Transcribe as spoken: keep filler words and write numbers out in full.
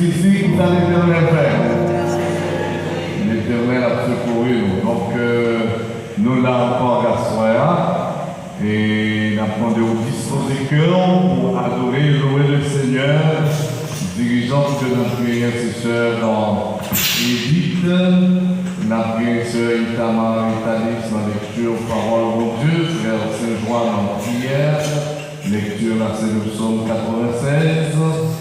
Isi, kisa Letènèl fè? Letènèl ap sekouri nou. Donk, euh, nou la ankò aswè a. E n ap mande w dispoze kè w pou adore, louwe le Senyè. Dirijant ke n ap genyen se sè Edith, n ap genyen sè Itamar Italis nan lekti pawòl Bondye, frè Sen Jwa nan priyè, lekti la se le sòm katrevensèz.